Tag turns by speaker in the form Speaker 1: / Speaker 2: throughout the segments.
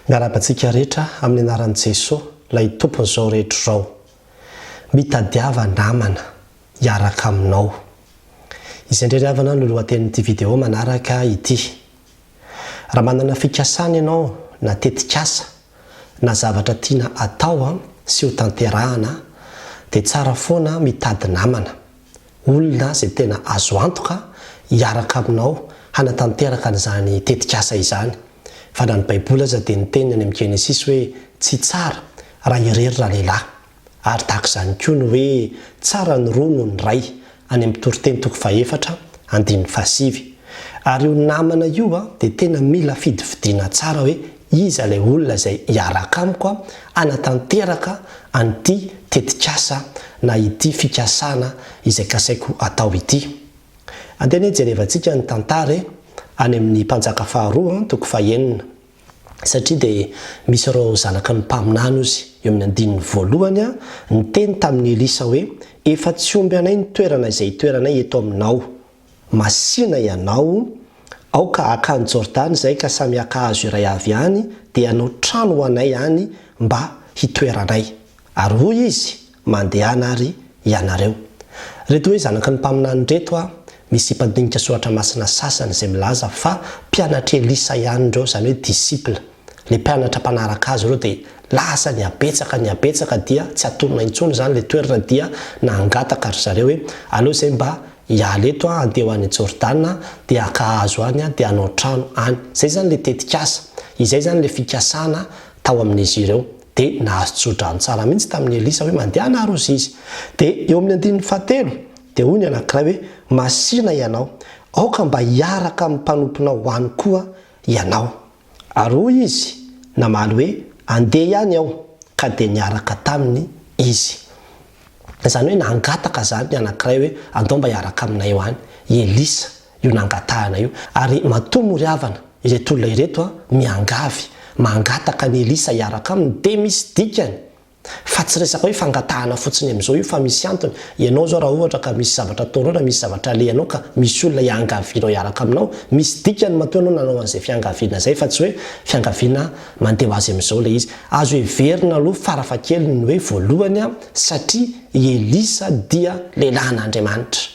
Speaker 1: Miarahaba antsika rehetra amin'ny anaran'i Jesoa, ilay Tompon'izao rehetra izao. Mitadiava namana hiaraka aminao. Izay indray ry havana no lohatenin'ity video manaraka ity. Raha manana fikasana ianao na tetikasa na zavatra tiana atao sy ho tanterahana dia tsara foana mitady namana, olona izay tena azo antoka hiaraka aminao hanatanteraka an'izany tetikasa izany. Fa na ny Baiboly aza dia niteny any amin'ny Genesisy hoe tsy tsara raha irery ralehilahy. Ary tahaka izany koa ny hoe tsara ny roa noho ny iray, any amin'ny Toriteny toko fahefatra, andininy fahasivy. Ary io namana io dia tena mila fidifidiana tsara hoe iza ilay olona izay hiaraka amiko hanatanteraka an'ity tetikasa na ity fikasana izay kasaiko atao ity. Andeha anie jerevantsika ny tantara e, any amin'ny Mpanjaka faharoa toko fahenina. Satria dia misy ireo zanaky ny mpaminany ozy, eo amin'ny andininy voalohany, niteny tamin'i Elisa hoe, Efa tsy omby anay ny toerana izay itoeranay eto aminao. Masìna ianao, aoka hakany Jordana izahay ka samy haka hazo iray avy any, dia hanao trano ho anay any mba hitoeranay. Ary hoy izy, Mandehana àry ianareo. Ireto hoe zanaky ny mpaminany ireto a, misy mpandinika soratra masina sasany izay milaza fa mpianatr'i Elisa ihany ireo, izany hoe disciple. Ilay mpianatra mpanaraka azy ireo dia lasa nihabetsaka nihabetsaka dia tsy atonina intsony izany ilay toerana dia nangataka ry zareo hoe aleo izay mba hiala eto aho handeha ho any Jordana dia haka hazo any aho dia hanao trano any. Izay izany ilay tetikasa, izay izany ilay fikasana tao amin'izy ireo. Dia nahazo tso-drano tsara mihitsy tamin'i Elisa hoe mandehana ary hozy izy. Dia eo amin'ny andininy fahatelo dia hoy ny anankiray hoe masìna ianao, aoka mba hiaraka amin'ny mpanomponao ho any koa ianao. Ary hoy izy namaly hoe andeha ihany aho, ka dia niaraka taminy izy. Izany hoe nangataka izany ny anankiray hoe andao mba hiaraka aminay ho any i Elisa. io nangatahana io. Ary matoa moa ry havana, ireto olona ireto an, miangavy, mangataka an'i Elisa hiaraka aminy, dia misy dikany. Fa tsy resaka hoe fangatahana fotsiny amin'izao io fa misy antony. Ianao izao raha ohatra ka misy zavatra ataonao na misy zavatra alehanao ka misy olona iangavianao hiaraka aminao, misy dikany matoa ianao nanao an'izay fiangaviana izay fa tsy hoe fiangaviana mandeha ho azy amin'izao ilay izy. Azo heverina aloha farafahakeliny ny hoe voalohany an, satria i Elisa dia lehilahin'Andriamanitra.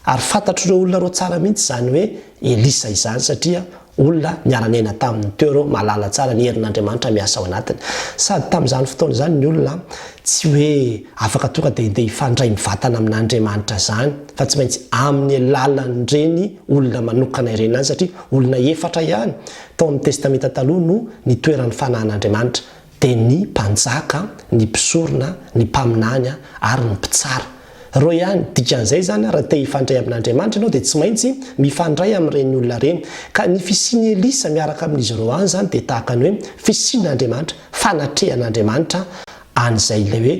Speaker 1: Ary fantatr'ireo olona ireo tsara mihitsy izany hoe Elisa izany, satria olona niara-niaina taminy teo ireo, mahalala tsara ny herin'Andriamanitra miasa ao anatiny. Sady tamin'izany fotoana izany ny olona tsy hoe afaka tonga dia handeha hifandray mivantana amin'Andriamanitra izany, fa tsy maintsy amin'ny alalan'ireny olona manokana ireny ihany, satria olona efatra ihany tao amin'ny Testamenta Taloha no nitoeran'ny fanahin'Andriamanitra. dia ny mpanjaka, ny mpisorona, ny mpaminany ary ny mpitsara. Ireo ihany, dikan'izay izany raha te hifandray amin'Andriamanitra ianao dia tsy maintsy mifandray amin'ireny olona ireny. Ka ny fisian'i Elisa miaraka amin'izy ireo any izany dia tahaka ny hoe fisian'Andriamanitra, fanatrehan'Andriamanitra an'izay ilay hoe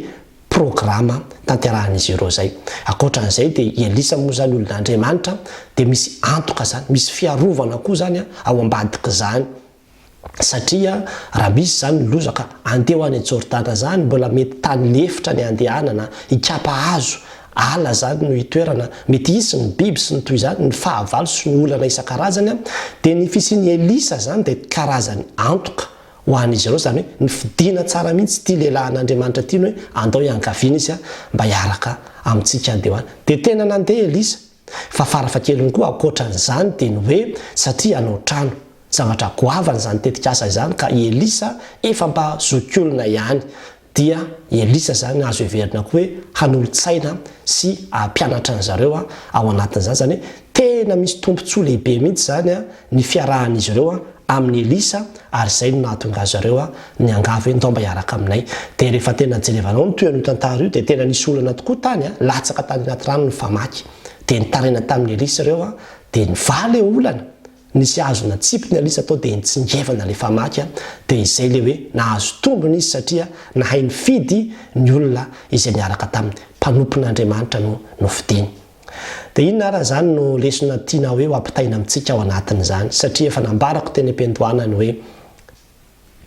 Speaker 1: programa tanterahin'izy ireo izay. Ankoatra an'izay dia i Elisa moa izany olon'Andriamanitra dia misy antoka izany, misy fiarovana koa izany ao ambadik'izany. Satria raha misy izany ny loza ka andeha ho any Jordana izany, mbola mety tany lefitra ny handehanana, hikapa hazo, ala izany no hitoerana, mety hisy ny biby sy ny toy izany, ny fahavalo sy ny olana isan-karazany, dia ny fisian'i Elisa izany dia karazany antoka ho an'izy ireo, izany hoe nifidina tsara mihitsy ity lehilahin'Andriamanitra ity ny hoe andao hiangaviana izy mba hiaraka amintsika handeha ho any. Dia tena nandeha Elisa. Fa farafahakeliny koa ankoatran'izany dia ny hoe satria hanao trano. Zavatra goavana izany tetikasa izany ka i Elisa efa mba zokiolona ihany. Dia i Elisa izany azo heverina koa hoe hanolo-tsaina sy hampianatra an'izareo ao anatin'izany. Izany hoe tena misy tombontsoa lehibe mihitsy izany ny fiarahan'izy ireo amin'i Elisa ary izay no nahatonga azy ireo niangavy hoe ndao mba hiaraka aminay. Dia rehefa tena jerevanao ny tohin'io tantara io dia tena nisy olana tokoa tany, latsaka tany anaty rano ny famaky. Dia nitaraina tamin'i Elisa ireo dia nivaha ilay olana. Nisy hazo natsipy ny Elisa tao dia nitsingevana ilay famaky dia izay ilay hoe nahazo tombony izy satria nahay nifidy ny olona izay niaraka taminy. Mpanompon'Andriamanitra no nofidiny. Dia inona ara izany no lesona tiana hoe ho ampitaina amintsika ao anatin'izany? Satria efa nambarako teny am-piandohana ny hoe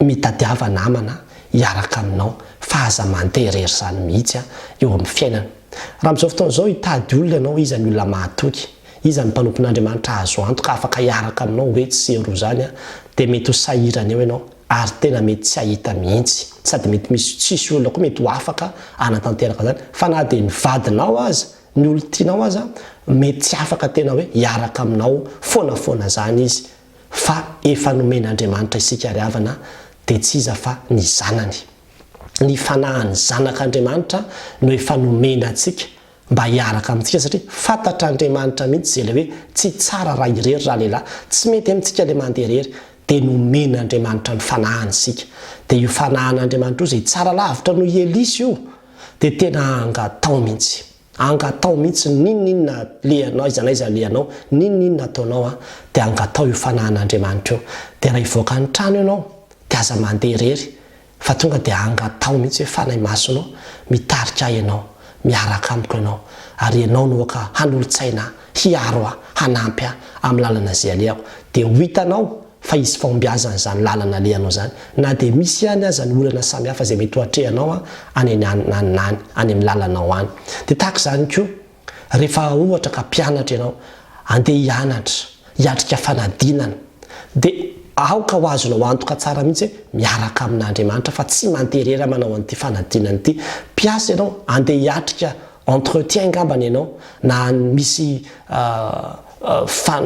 Speaker 1: mitadiava namana hiaraka aminao fa aza mandeha irery izany mihitsy eo amin'ny fiainana. Raha amin'izao fotoana izao hitady olona ianao, iza ny olona mahatoky, iza ny mpanompon'Andriamanitra azo antoka afaka hiaraka aminao ho etsy sy eroa izany, dia mety ho sahirana eo ianao. ary tena mety tsy hahita mihitsy, sady mety misy tsisy olona koa mety ho afaka hanatanteraka izany fa na dia ny vadinao aza, ny olon-tianao aza mety tsy afaka tena hoe hiaraka aminao foana foana izany izy fa efa nomen'Andriamanitra isika ry havana dia tsy iza fa ny zanany. Ny fanahin'ny zanak'Andriamanitra no efa nomena antsika mba hiaraka amintsika satria fantatr'Andriamanitra mihitsy izay ilay hoe tsy tsara raha irery ralehilahy, tsy mety amintsika ilay mandeha irery, dia nomen'Andriamanitra ny fanahiny isika. Dia io fanahin'Andriamanitra io izay tsara lavitra noho i Elisa io dia tena angatao mihitsy. Angatao mihitsy n'inon'inona alehanao, aiza n'aiza alehanao, n'inon'inona ataonao an, dia angatao io fanahin'Andriamanitra io. Dia raha hivoaka ny trano ianao dia aza mandeha irery Fa tonga dia angataho mihitsy hoe Fanahy Masina ô, mitarika ahy Ianao, miaraka amiko Ianao, ary Ianao no aoka hanolo-tsaina ahy, hiaro ahy, hanampy ahy amin'ny lalana izay alehako. Dia ho hitanao fa hisy fahombiazana izany lalana alehanao izany, na dia misy ihany aza ny olana samihafa izay mety ho atrehanao any any any any any amin'ny lalanao any. Dia tahaka izany koa. Rehefa ohatra ka mpianatra ianao, andeha hianatra, hiatrika fanadinana, dia aoka ho azonao antoka tsara mihitsy hoe miaraka amin'Andriamanitra fa tsy manterera manao an'ity fanadinana ity. Mpiasa ianao, andeha hiatrika entretien angambany ianao, na misy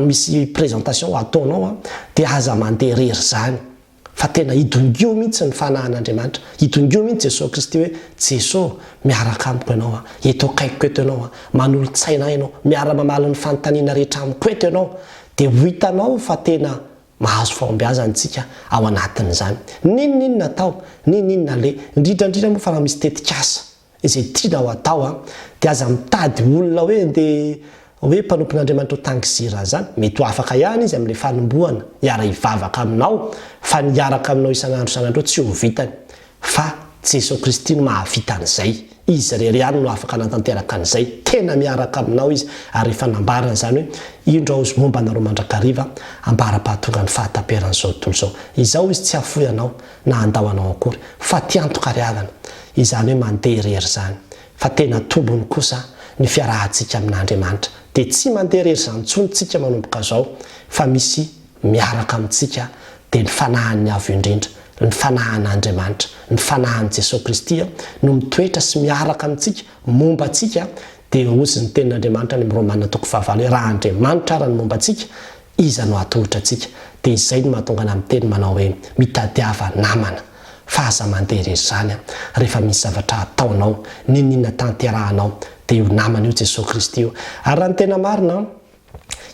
Speaker 1: misy présentation ataonao, dia aza mandeha irery izany. Fa tena idongio mihitsy ny fanahin'Andriamanitra, idongio mihitsy Jesoa Kristy hoe, Jeso, miaraka amiko Ianao an, eto akaikiko eto Ianao an, manolo-tsaina ahy Ianao, miara-mamaly ny fanontaniana rehetra amiko eto Ianao, dia ho hitanao fa tena mahazo fahombiazana isika ao anatin'izany. N'inon'inona atao, n'inon'inona aleha, indrindra indrindra moa fa raha misy tetikasa. izay tianao atao an, dia aza mitady olona hoe ndeha hoe mpanompon'Andriamanitra ho tangizira an'izany, mety ho afaka ihany izy amin'ilay fanombohana hiara-hivavaka aminao, fa ny hiaraka aminao isan'andro isan'andro eo tsy ho vitany, fa Jesoa Kristy no mahavita an'izay, Izy irery ihany no afaka hanatanteraka an'izay, tena miaraka aminao Izy, ary efa nambarany izany hoe, indro aho izy momba anareo mandrakariva, ambara-pahatonga ny fahataperan'izao tontolo izao, izao Izy tsy hahafoy anao, na handao anao akory, fa tiantoka ry havana, izany hoe mandeha irery izany, fa tena tombony kosa ny fiarahantsika amin'Andriamanitra, dia tsy mandeha irery izany intsony tsika manomboka izao, fa misy miaraka amintsika, dia ny Fanahin'ny Avo Indrindra, ny Fanahin'Andriamanitra, ny Fanahin'i Jesoa Kristy no mitoetra sy miaraka amintsika, momba antsika, dia hozy ny tenin'Andriamanitra any amin'ny Romana toko fahavalo hoe raha Andriamanitra ara no momba antsika, Iza no hahatohitra antsika? Dia izay no mahatonga anah miteny manao hoe mitadiava namana fa aza mandeha irery izany an! Rehefa misy zavatra ataonao, n'inon'inona tanterahanao dia io namana io Jesoa Kristy io. Ary raha ny tena marina an,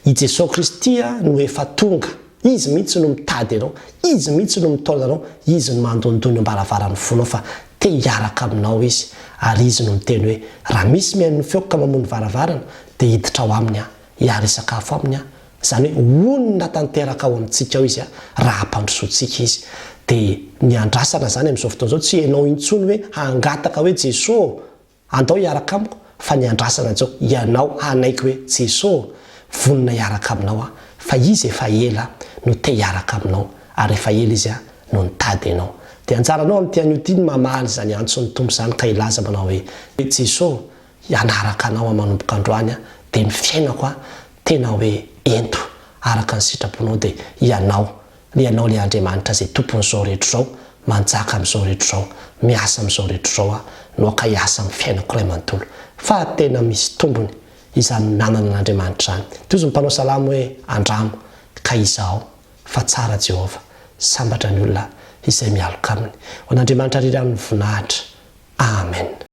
Speaker 1: i Jesoa Kristy no efa tonga, Izy mihitsy no mitady anao, Izy mihitsy no mitaona anao, Izy no mandondona eo am-baravaran'ny fonao fa te hiaraka aminao Izy. Ary Izy no miteny hoe raha misy mihaino ny feoko ka mamoha ny varavarana dia hiditra ao aminy aho. hiara-hisakafo aminy aho, izany hoe honina tanteraka ao amintsika ao Izy raha hampandrosoantsika Izy. Dia ny andrasana izany amin'izao fotoana izao, tsy ianao intsony hoe hangataka hoe Jesoa ô, andao hiaraka amiko, fa ny andrasana izao, ianao hanaiky hoe Jesoa ô, vonona hiaraka aminao aho, fa Izy efa ela no te hiaraka aminao, ary efa ela Izy no nitady anao. Dia anjaranao amin'ity anio ity ny mamaly izany antson'ny Tompo izany ka hilaza manao hoe, Jesoa ô, Hianaraka anao aho manomboka androany aho dia ny fiainako aho tena hoe ento araka ny sitraponao dia ianao ianao ilay Andriamanitra izay tompon'izao rehetra izao manjaka amin'izao rehetra izao miasa amin'izao rehetra izao aho no aoka hiasa amin'ny fiainako iray manontolo fa tena misy tombony izany namana an'Andriamanitra izany tohizo ny mpanao salamo hoe andramo ka izahao fa tsara Jehovah sambatra ny olona izay mialoka aminy ho an'Andriamanitra irery ihany ny voninahitra Amen.